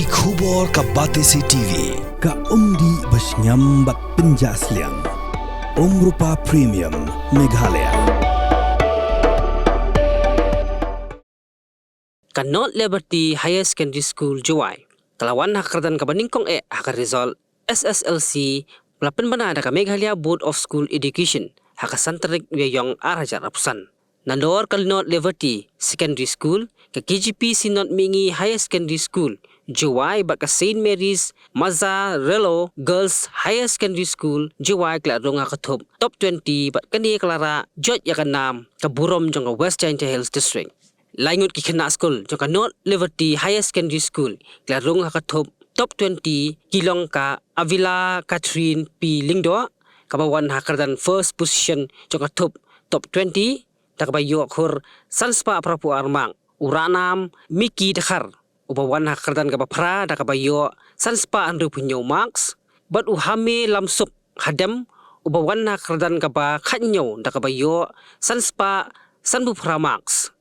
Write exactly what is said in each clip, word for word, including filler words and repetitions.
Ki khubor ka Batesi T V, ka umdih ba shngiam bad pynjah sliang. Umrupa Premium, Meghalaya. Ka North Liberty Higher Secondary School Jowai ka la wan ha ka kyrdan kaba nyngkong eh ha ka result S S L C ba la pynbna da ka Meghalaya Board of School Education ha ka san tarik u Ïaïong ar hajar arphew san. Nalor ka North Liberty Secondary School, ka K G P Synod Mihngi Higher Secondary School Jowai bad ka Saint Mary's Mazzarello Girls Higher Secondary School Jowai ka la rung ha ka thup top twenty bad kane ka la rah jot ïa ka nam ka burom jong ka West Jaintia Hills District. Lai ngut ki khynnah skul jong ka North Liberty Higher Secondary School ki la rung ha ka thup top twenty, ki long ka Avila Catherine P Lyngdoh, kaba wan ha ka kyrdan first position jong ka thup top twenty da kaba ïoh khur san spah phra phew ar mark, u Ranam Mickey Dkhar uba wan ha ka kyrdan kaba phra da kaba ïoh san spah hynriew phew hynñiew marks, bad u Hame Lamsuk Hadem uba wan ha ka kyrdan kaba khathynñiew da kaba ïoh san spah san phew phra marks.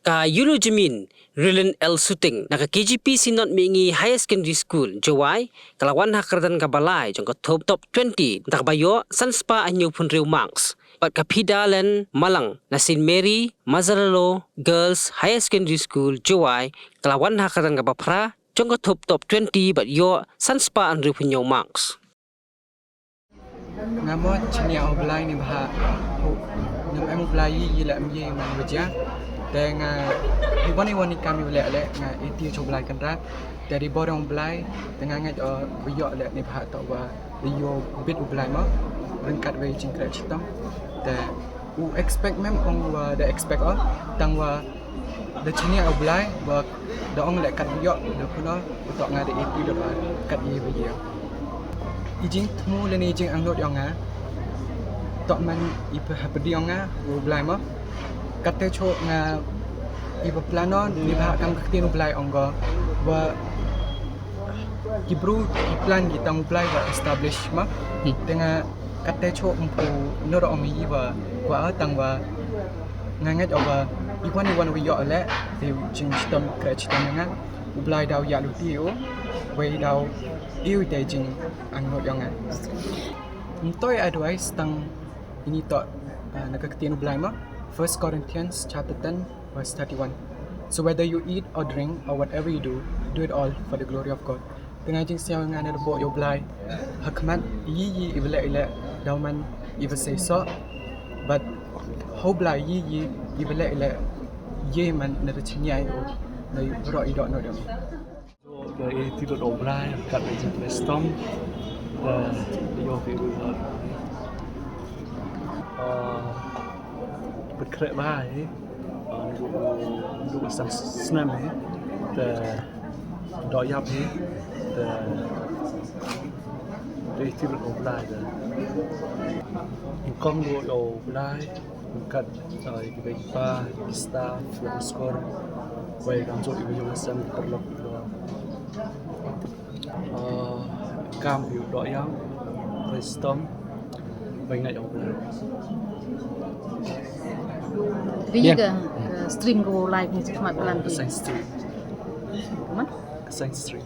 Ka Yulu Jamin Rilin L Suting na ka K G P Synod Mihngi Higher Secondary School Jowai ka la wan ha ka kyrdan kaba lai jong ka thup top twenty da kaba ïoh san spah hynñiew phew hynriew marks. Bad ka Phidalen Malang na Saint Mary Mazzarello Girls Higher Secondary School Jowai ka la wan ha ka kyrdan kaba phra jong ka thup top twenty bad ïoh san spah hynriew phew hynñiew marks. Nga mo chnia u Blai ni bha. Ngam em u Blai yi yi la em yi man wajia. Te nga i wan i wan i kam i le le nga iti cho Blai kan ra. Te di bor u Blai te nga ngai o wi yo le ni bha to wa wi yo bit u Blai mo. Ringkat wi jingkret chitom. Te u expect mem ong wa da expect o tang wa da chnia u Blai wa da ong le kat wi yo da kuno u to nga da iti da ba kat i wi yo. I jingthmu le ni jingangnud yong nga to man i pe hapdi yong nga u Blai mo. Kat te cho nga i ba plano ni ba kam ka ktien u Blai ong go wa ki bru ki plan ki tang u Blai wa establish ma. Te nga kat te cho um pu no ro ong i wa kwa tang wa nga ngat o wa i wan i wan wi yo le te jing chitom kre chitom nga u Blai daw ya lu ti u wei daw i u te jing ang no yong nga. Ntoi advice tang ini to na ka ktien u Blai ma. First Corinthians chapter ten verse thirty-one. So whether you eat or drink or whatever you do, do it all for the glory of God. Te nga jingsngew nga ne rebo ïa u Blai ha khmat yi yi i ba leh i leh daw man i ba sei soh. But ha u Blai yi yi i ba leh i leh yi man na da chyngiai u na ro i doh no dong. Da i ti dot u Blai kat da jingkhleh stom da ïoh ki u ba khreh ba hi. Ndu ba sang snem hi. Te doh ïap hi. Te da i ti dot u Blai da kong dot u Blai. Kat ki bei pa ki staff ki skor. Wei kam jok i ba jong sang paralok. Kam yu doh ïam. Wei stom. Wei ngai ong. Bi ka stream ko live ni smat plan. Science stream. Kaman? Science stream.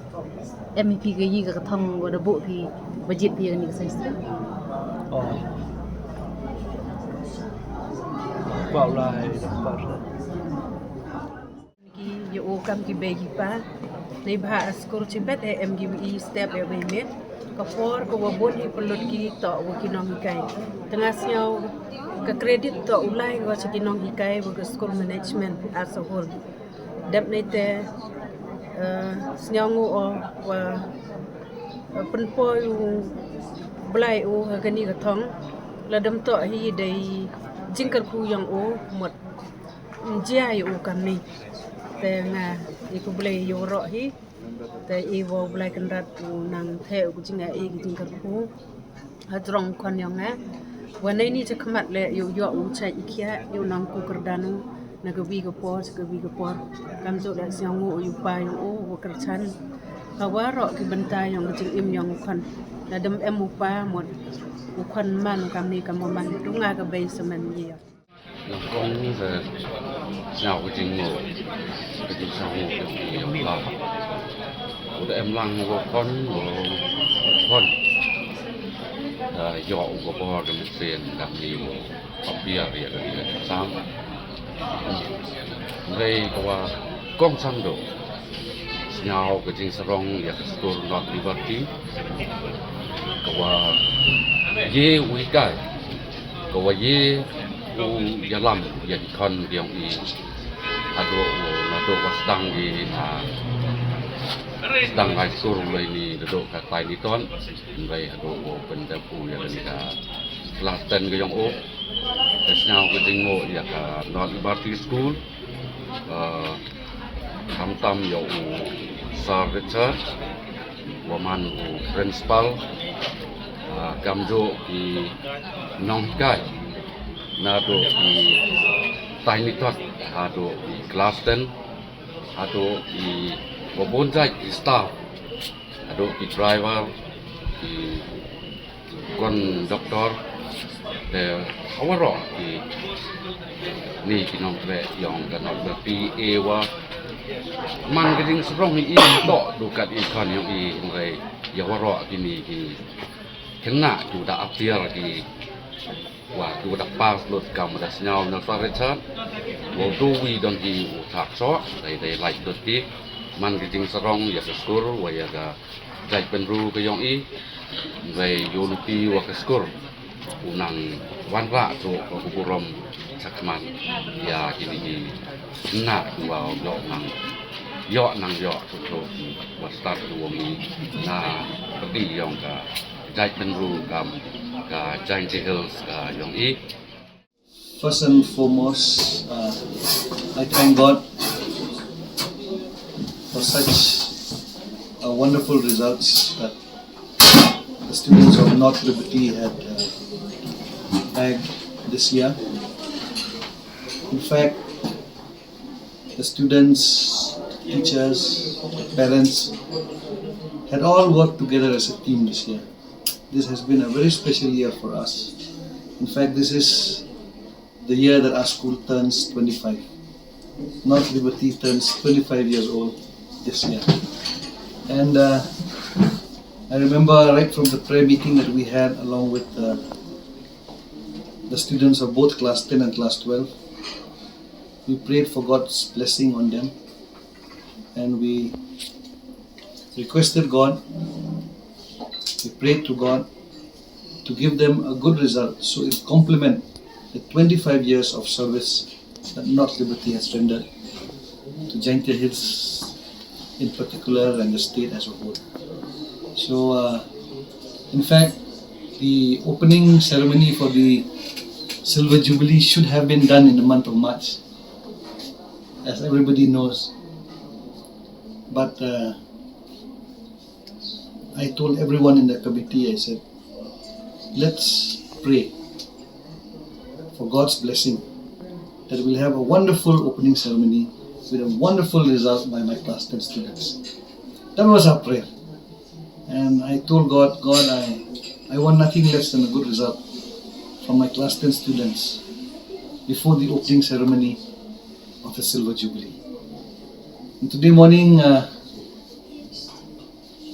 M P ka yi ka thong wa da bu phi budget phi ni ka science stream. Oh. Ba lai par. Ki ïa u kam ki bei ki pa. Nei bha a skur chi bet e em ki wi step e wei met. Ka por ka wa bun hi pynlut ki to wa ki nonghikai. Te nga sngew ka credit to u lai wa cha ki nonghikai wa ka school management as a whole. Dep nei te sngew ngu o wa pynpoi u Blai u ha kani ka thong. La dem to hi dei jingkyrkhu yong u mut. Jia ïa u kam ni. Te nga i ku Blai ïa u roh hi. Te i wa u Blai Kynrad u nang the u ku jinga i ki jingkyrkhu. Ha jrong khon yong nga. Wa nei ni cha khmat le ïa u ïoh u chai i khia ïa u nang ku kyrdan u. Na ka wi ka por cha ka wi ka por. Kam jok le sngew ngu u ïa u pa yong u wa kyrchan. Ka wa roh ki bynta yong ka jingim yong u khon. Na dem em u pa mut u khon man u kam ni kam wa man. Tu nga ka bei sa man ïa. Nyngkong te sñiaw ka jingngooh, ka jingsñiawngooh ka jingngooh ka. Em lang u khon, u khon. Da ïoh u khubor da mynsiem da ngi u papier ïa ka dei ka sam. Hynrei ka wa kong sang do. Sñiaw ka jingsarong ïa ka skur North Liberty. Ka wa ye u hikai. Ka wa ye u ïalam ïa ki khon ki yong i. Haduh u naduh wa sdang ki ha sdang high school lai ni naduh ka tai ni ton. Hynrei haduh u pyndep u ïa kani ka klas ten ka yong u. Ka sñiaw ka jingmut ïa ka North Liberty School. Ah, khamtam ïa u Sir Richard, wa man u principal, ah, kamjuh ki nonghikai, naduh ki tiny tot, haduh ki klas ten, haduh ki wa bun jait ki staff, haduh ki driver, ki conductor, te ha waroh ki ni ki nongtrei yong ka North Liberty, e wa man ka jingsarong i to du kat i khon yong i, hynrei ïa waroh ki ni ki khynnah ki da appear ki wa ki da pass lut kam da sñiaw na Sir Richard. Wa du wi don ki u thak so dei dei like lut ki man ka jingsarong ïa ka skur wa ïa ka jaitbynriew ka yong i. Hynrei ïa u lynti wa ka skur u nang wanrah to ka burom shakhmat ïa kini ki khynnah wa ïoh nang ïoh nang ïoh to to wa start to wa mi na pyrdi yong ka jaitbynriew kam ka Jaintia Hills ka yong i. First and foremost, uh, I thank God for such a wonderful results that the students of North Liberty had uh, bagged this year. In fact, the students, teachers, parents had all worked together as a team this year. This has been a very special year for us. In fact, this is the year that our school turns twenty-five. North Liberty turns twenty-five years old this year. And uh, I remember right from the prayer meeting that we had along with uh, the students of both class ten and class twelve, we prayed for God's blessing on them. And we requested God, we prayed to God to give them a good result so it complement the twenty-five years of service that North Liberty has rendered to Jaintia Hills in particular and the state as a whole. So, uh, in fact, the opening ceremony for the Silver Jubilee should have been done in the month of March, as everybody knows. But uh, I told everyone in the committee, I said, let's pray for God's blessing, that we'll have a wonderful opening ceremony with a wonderful result by my class ten students. That was our prayer. And I told God, God, I, I want nothing less than a good result from my class ten students before the opening ceremony of the Silver Jubilee. And today morning, uh,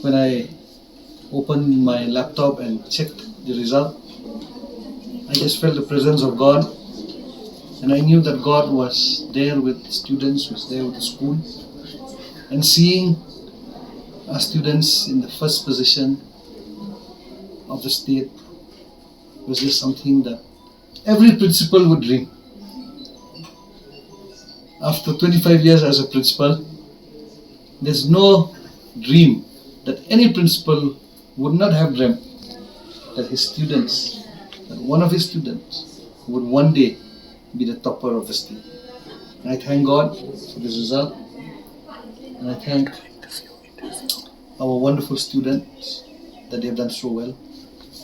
when I opened my laptop and checked the result, I just felt the presence of God. And I knew that God was there with the students, was there with the school. And seeing our students in the first position of the state was just something that every principal would dream. After twenty-five years as a principal, there's no dream that any principal would not have dreamt that his students, that one of his students would one day be the topper of the state. And I thank God for this result, and I thank our wonderful students that they have done so well.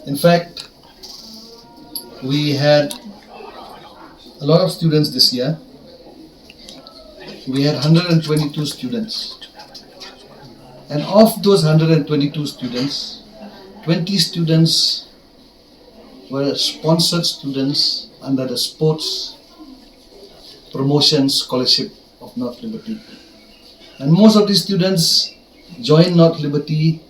In fact, we had a lot of students this year. We had one hundred twenty-two students. And of those one hundred twenty-two students, twenty students were sponsored students under the Sports Promotion Scholarship of North Liberty. And most of these students joined North Liberty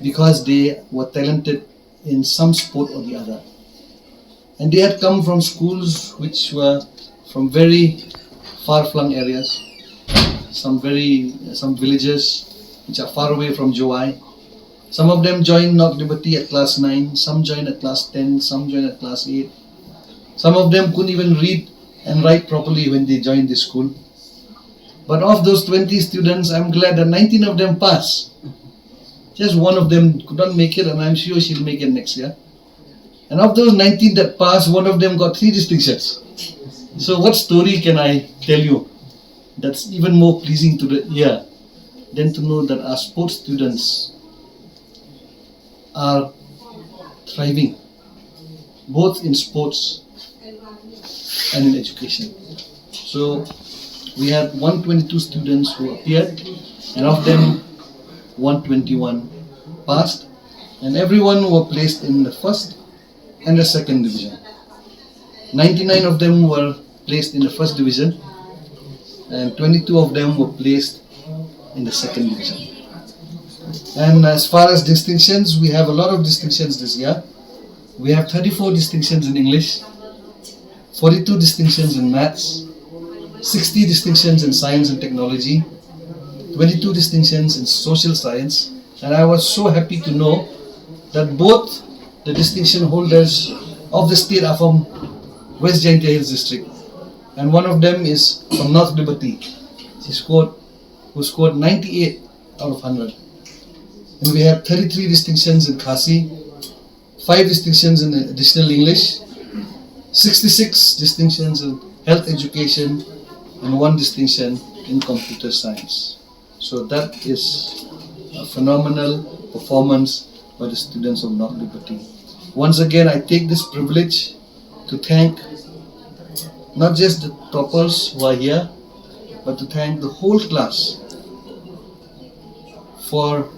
because they were talented in some sport or the other. And they had come from schools which were from very far-flung areas, some very some villages which are far away from Jowai. Some of them joined North Liberty at class nine, some joined at class ten, some joined at class eight. Some of them couldn't even read and write properly when they joined the school. But of those twenty students, I'm glad that nineteen of them passed. Just one of them could not make it, and I'm sure she'll make it next year. And of those nineteen that passed, one of them got three distinctions. So, what story can I tell you that's even more pleasing to the ear than to know that our sports students are thriving, both in sports and in education? So, we had one twenty-two students who appeared, and of them, one twenty-one passed, and everyone were placed in the first and the second division. Ninety-nine of them were placed in the first division, and twenty-two of them were placed in the second division. And as far as distinctions, we have a lot of distinctions this year. We have thirty-four distinctions in English, forty-two distinctions in maths, sixty distinctions in science and technology, twenty-two distinctions in social science, and I was so happy to know that both the distinction holders of the state are from West Jaintia Hills District, and one of them is from North Liberty. She scored, who scored ninety-eight out of one hundred. And we had thirty-three distinctions in Khasi, five distinctions in additional English, sixty-six distinctions in health education, and one distinction in computer science. So that is a phenomenal performance by the students of North Liberty. Once again, I take this privilege to thank not just the toppers who are here, but to thank the whole class for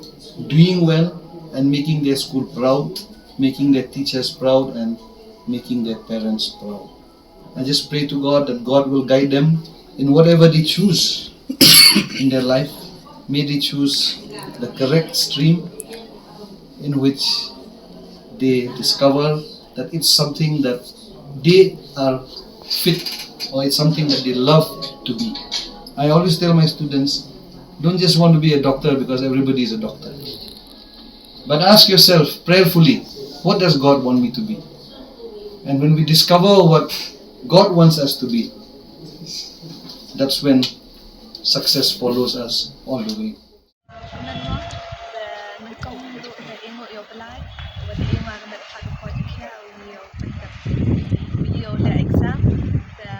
doing well and making their school proud, making their teachers proud, and making their parents proud. I just pray to God that God will guide them in whatever they choose in their life. May they choose the correct stream in which they discover that it's something that they are fit, or it's something that they love to be. I always tell my students, don't just want to be a doctor because everybody is a doctor. But ask yourself prayerfully, what does God want me to be? And when we discover what God wants us to be, that's when success follows us all the way. Mynno te nyngkong ruh te i nguh ïa u Blai, uba te i nguh ha ka met ha ka poi ka khiah, u ïa u pyntek, u ïa u leh exam. Te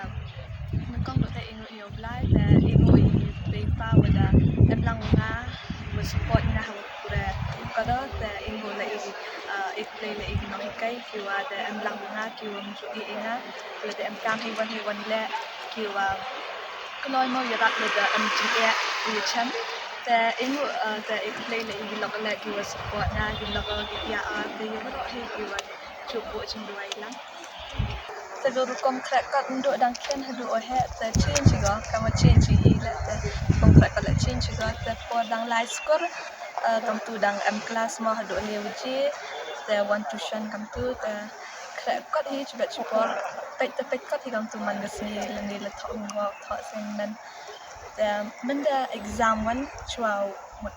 nyngkong ruh te i nguh ïa u Blai, te i nguh ïa i pa uba da em lang u nga, uba support nga ha u pure. Ka da te i nguh la i, ah, i Blai la i ki nonghikai kiwa da em lang u nga, kiwa mjooh i nga, kiwa da em kam hi wan hi wan leh, kiwa kloi mo ïa rat lada em jingeh ïa chem. Te i nguh, eh, te i Blei leh i lok leh kiwa support nga, i lok ki ïa ar te ïa baroh hi kiwa ju buh jingduwai lang. Te ka rukom khreh kot ym dei dang khian haduh u heh, te change i ko, kama change i leh te rukom khreh kot leh change i ko, te por dang lai skur, eh, kam tu dang em class mo haduh hynñiew baje, te wan tuition kam tu, te khreh kot hi chibet chipor, peit te peit kot hi kam tu man ka sngi lane la thoh homework, thoh assignment. Te mynta exam wan chwa, mut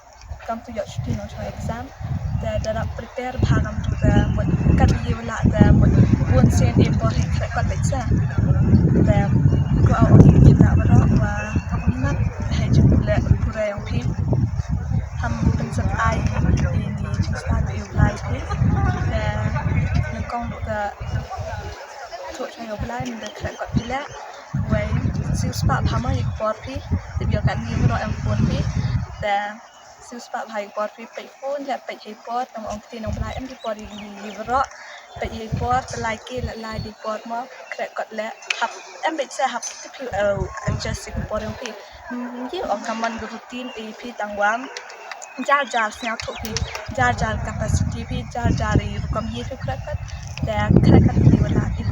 kam tu ïoh shuti nong chwa exam. Te da dap prepare bha kam tu te mut kat ïa wala te mut bun sien i por hi khreh kot beit sa. Te ko au ong ïa ki na baroh wa ong nat hei jingpule pure ong phi. Ham pynsep ai ïa ni jingstad ïa u Blai phi. Te nyngkong ruh ka Thoh chwa ïa u Blai mynta khreh kot phi leh. Wei, siew spah bha mo ïa ka por phi. Tip ïa ka ni baroh em phone phi. Te siew spah bha ïa ka por phi, peit phone leh peit hei por, tang ong kti nong Blai em ki por ïa ki baroh. Peit hei por, te lai ki leh lai di por mo, khreh kot leh. Hap em beit se hap tip phi, eh, adjust ïa ka por ïa phi. Hmm, ïa ong ka mon ka routine ïa phi tang wam. Jar jar sngewthuh phi, jar jar capacity phi, jar jar i rukom ïa phi khreh kat, te khreh kat phi wala phi.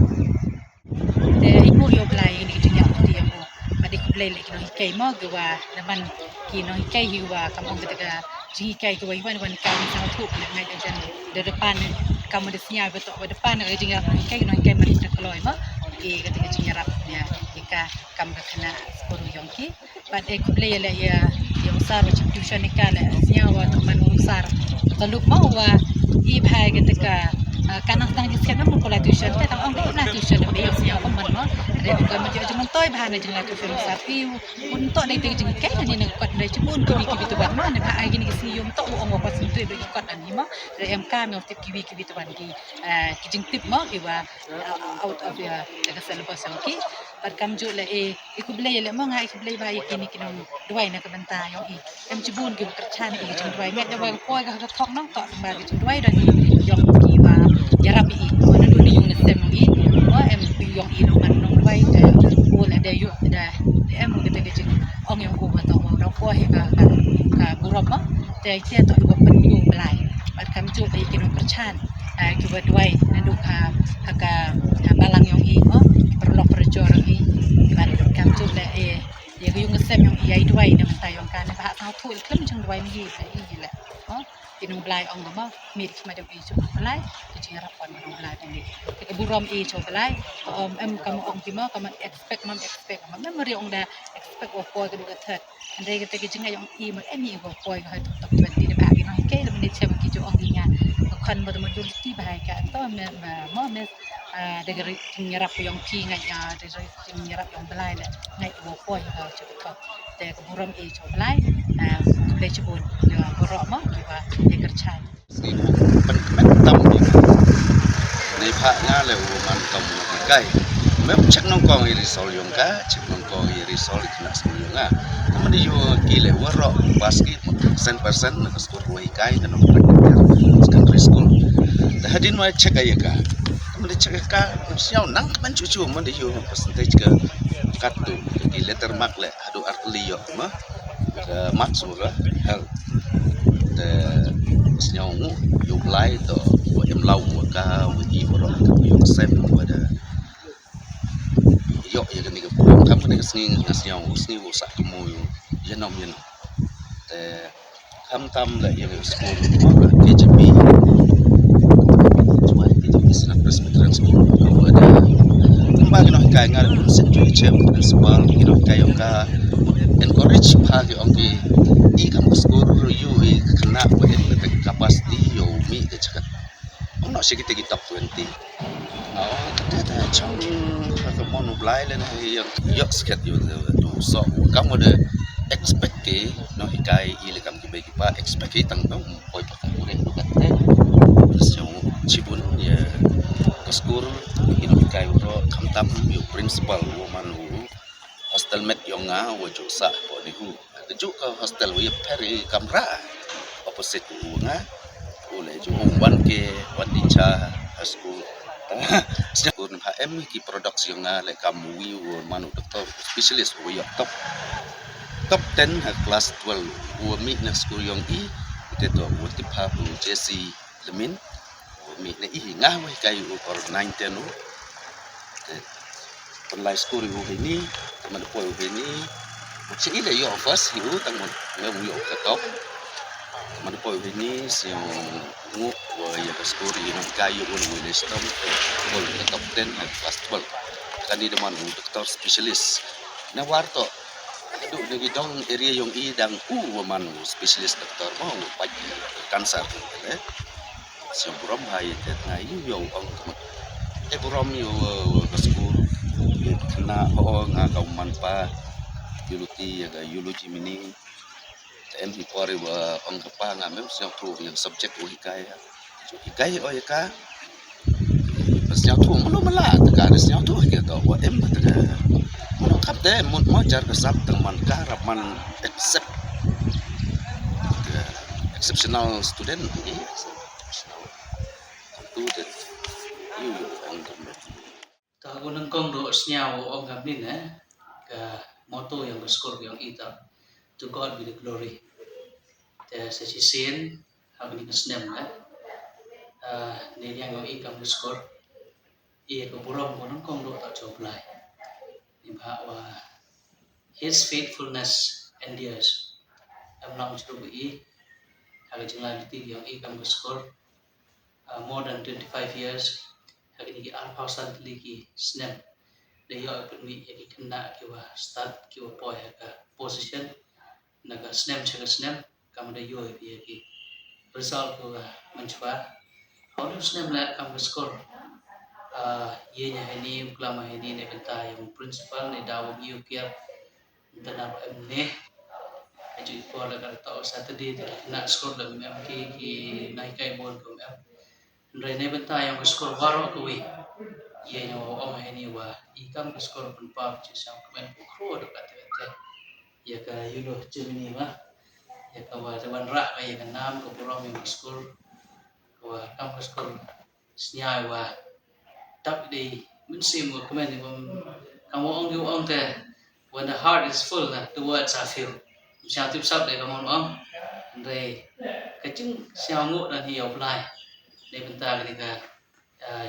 Te i nguh ïa u Blai ïa kane ka jingïaid lynti ïa u. Nga dei kum Lei lei ki nonghikai mo ki wa da man ki nonghikai hi wa kam ong kata ka jinghikai ki wa hi wan wan ka ni sang thup na ngai jan da depan kam da snya betok wa depan ka jinghikai nonghikai man ta kloi mo ki kata ka jinghikai ya ki ka kam ka khana skul yong ki. Pat e khublei ya le ya ya u sar wa chip tuition ni ka le snya wa tu man u sar ta lup mo wa i bhai kata ka kana tang jisnya mo ko la tuition ta tang ong ko la tuition da ya snya ko man mo re ko man jo jumon toi bhai na jingla tuition u sar i un to dei te jinghikai ni na kot dei chibun kiwi kiwi tu ban ma ne ba ai gini ki sni yum to ong wa pas tu be kot ani mo re em ka me tip kiwi kiwi tu ban ki ki jingtip mo ki wa out of ya ka syllabus yong ki. Pat kam ju le e i khublei le mo nga i khublei ba i kini ki nong duwai na ka bynta yong i em chibun ki kyrchan i jingduwai nga da wa poi ka ka thok nong to ba ki jingduwai da ni yong ki ba yarap i mo na du ni yung na sem i mo em yong i nong man nong duwai da o le da yu da em kita ka jing ong yong ko ba to ba da ko he ka ka burom mo te te to ba pen yu blai. Pat kam ju le ki nong kyrchan ki wa duwai na du ka ka ka balang yong i mo perlok perjor i. Pat kam ju le e ya ka yung sem yong i ai duwai na menta yong ka ne ba ha thu klem jing duwai mi le i le mo ki nong blai ong mo mi ki ma dem i chu blai ki jing rap kon nong blai ni ka burom i chu blai om em kam ong ki mo kam expect mam expect mam em ri ong da expect wa poi ka du ka third. Hynrei kata ka jingïaid ong i mut eni i ba poi ka hoi tok tok twenty da ba ki nonghikai da mynta chem ki ju ong i nga ka khon ba da mut dul ti ba hai ka to me ma mo me da ka ri jingïarap yong phi nga ïa da ri jingïarap yong Blai le nga i ba poi ka hoi tok tok te ka burom i jong Blai. Khublei chibun ïa baroh mo ki ba ïa kyrchan. Sngewbha pynkmen tam ïa ka. Neibhah nga leh u man kam u kai. Mem check nyngkong ïa result yong ka, check nyngkong ïa result ïa khynnah skul yong nga. Te mynta ïoh ki leh waroh pass ki cent percent na ka skul ruh hikai na Nongkrem Secondary School. Te hadien wa check ïa ka. Te mynta check ïa ka, sñiaw nang kmen chuh chuh mynta ïoh percentage ka katto ki letter mark leh haduh artylli ïoh ma. Ka marks wa ka hell. Te sñiaw nguh ïa u Blai to wa em law wa ka wa i waroh ka wa ïoh sem wa da ïoh ïa kane ka burom. Kam kane ka sngi nga sñiaw u sngi u sah kynmaw ïa nom ïa nom. Te khamtam da ïa ka skul ka K J P. K J P Synod Presbyterian School. Wa da kumba ki nonghikai nga da bun sien ju i chem principal ki nonghikai ong ka encourage pha ki ong ki i kam ka skul ru yu i khynnah wa em ka capacity yu mi ka chakat. Ong no shi kita ki top twenty. Oh, kata ta chong ka mon u Blai le na ïa ïa sket yu tu so kam wa da expect ki nonghikai i le kam ki bai ki pa expect ki tang dong. Poi pa ka pure du kate. Sñiaw chibun ïa ka skul, ïa ki nonghikai waroh, khamtam ïa u principal wa man u hostel mate yong nga wa ju sah ko ni hu. Ka ju ka hostel wa ïa pher i kamra opposite u nga. U le ju ong wan ke wan di cha ha skul. Sñiaw ko ha em ki products yong nga le kam wi wa man u doctor specialist wa ïa top top ten ha class twelve. Wa mi na skul yong i te to wa tip ha u J C Lemin. Wa mi na i nga wa hikai u or nine ten u. Te pynlai skul u hini, te man poi u hini. Wa che i le ïoh first hi u tang man me u ïoh ka top. Te man poi u hini si u ngu wa ïa ka skul i nang kai u u le stom. Poi ka top ten ha class twelve. Kani da man u doctor specialist. Na war to Haduh na ki dong area yong i dang u wa man u specialist doctor mo u pait cancer ne. Sñiaw burom ha ïa te nga ïa u ong ka mut. E burom ïa u ka skul. Ïa khynnah ho nga ka u man pa. Ïa u ti ïa ka ïa u ji mini. Te em hi por i wa ong ka pa nga mem sñiaw tu ïa subject u hikai. Hikai o ïa ka. Sñiawthuh mano mala ta ka sñiawthuh ke to wa em ta ka. Mano kap te mut mo jar ka sap tang man ka rap man accept. Exceptional student ni. Tu te. Yu yu ang. Ta u nyngkong do sñiaw ong ka min eh ka motto yong ka skul yong i ta, To God be the glory. Te sa shisien ha kani ka snem eh ne yang yong i kam ka skul i ka burom ko nyngkong do ta choplai. Ni ba wa His faithfulness endures. Em long jrup i ha ka jinglong lynti yong i kam ka skur, uh, more than twenty-five years. Ha kine ki arphew san tylli ki snem da ïoh pynmih ïa ki khynnah ki wa stad ki wa poi ha ka position na ka snem sha ka snem. Kam da ïoh ïa ki result ko ka mynchwa. Hau snem la kam ka skur. Ah, ïa nya hini, klam hini ne bynta ïa u principal ne da u ïoh kiar. Ynda na em ne. Aju i por la ka to Saturday te na skur da em ki ki nai kai bon ko em. Hynrei ne bynta ïa ka skur baroh kawei. Ïa nya wa ong hini wa i kam ka skur pynpaw chi sang kmen ko khro da ka te te. Ïa ka Yulu Jemini wa. Ïa ka wa te wan ra ka ïa ka nam ka burom ïa ka skur. Wa kam ka skur sñiaw wa tap dei mynsiem wa kmen wa kam wa ong ki wa ong te, when the heart is full na the words are few. Sñiaw tip sap dei kam wa ong. Hynrei ka jingsñiaw nguh na hi ïa u Blai. Dei bynta ka dei ka, ah,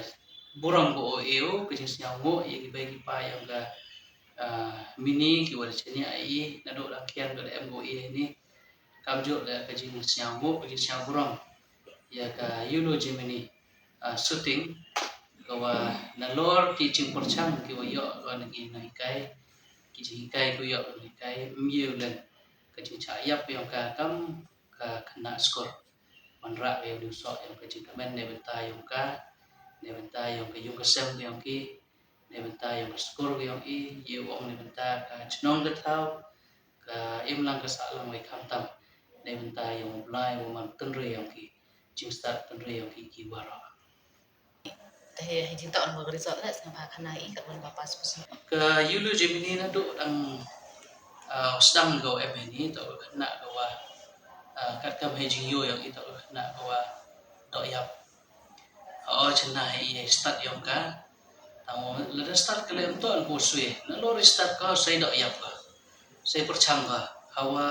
burom ko o eo ka jingsñiaw nguh ïa ki bai ki pa ïa ka, ah, mini ki wa da chania i na do dang kian ka da em ko i ni. Kam jot da ka jingsñiaw nguh ka jingsñiaw burom ïa ka Yulu Jemini, ah, shooting ka wa na lor ki jingpyrchang ki wa ïoh ka na ki na hikai ki jinghikai ku ïoh ka na hikai myew len ka jingchah ïap ïa ka kam ka khynnah skur. Wanrah ïa u soh ïa ka jingkmen ne bynta ïa ka ne bynta ïa ka yung ka sem ïa ki ne bynta ïa ka skur ïa i ïa u ong ne bynta ka chnong ka thaw ka imlang ka sahlang wei khamtam ne bynta ïa u Blai u man tynri ïa ki jingstad tynri ïa ki ki waroh. Te hi jingto an ka result la sngap ha khana i ka ban ba pas pas. Ka Yulu Jemini na duk dang, ah, sdang ka em ni to ka khana ka wa, ah, kat kam hi jingyo ïa i to ka khana ka wa dok ïap. O chna hi i stad ïong ka. Tang lada stad ka lem to an ko sui na lor stad ka sai dok ïap ka. Sai pyrchang ka. Hawa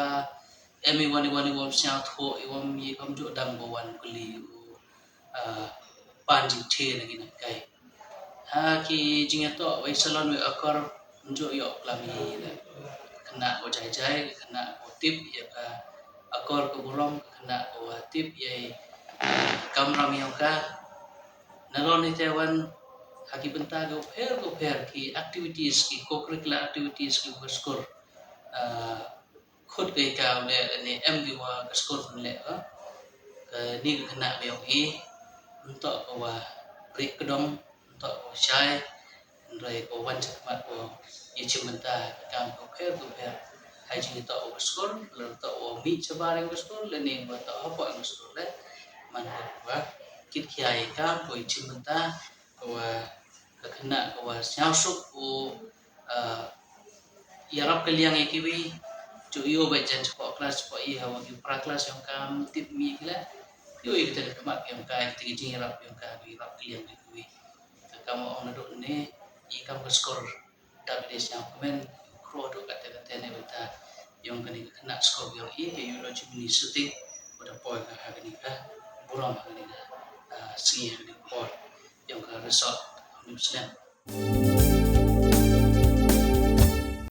em i wan i wan i wan sñiaw tho i wan i kam ju dang ba wan kuli u, ah, pan jingthe na ki na kai. Ha ki jingïatoh wei salon wei akor njuk ïoh klam i na khynnah ko jai jai, khynnah ko tip ïa ka akor ka burom, khynnah ko tip ïa i, ah, kamram ïong ka. Na lon i te wan ha ki bynta ko pher ko pher ki activities ki co-curricular activities ki ka skur. Ah, khut ka ka leh ne em ki wa ka skur leh ka. Ka ni ka khynnah ka ïong i ntok ka wa rik kedong ntok ka wa shai. Hynrei ka wan chakmat ka i chim bynta ka kam ka pher ka pher. Hai jing tok ka skur le tok wa mi chabar ka skur le ni wa tok hapoh ka skur le man ka wa kit kiai kam ka i chim bynta ka wa ka khynnah ka wa sñiaw suk u, ah, ïarap ka liang ïa kiwi ju ïoh ba jan chapoh klas chapoh i hawa ki para klas ïong kam tip mi ki la ïoh ïa kita ka khmat ïong ka kita ki jingïarap ïong ka ïarap ka liang ïa kiwi. Ka kam ong na duk ne i kam ka skur da ka dei sñiaw kmen khro duk kata kata ne bynta ïong kani ka khynnah skur ïong i ka Yulu Jemini shooting. Uda poi ka ha kani ka burom ha kani ka, ah, sngi ha kani ka por ïong ka result ha kani ka snem.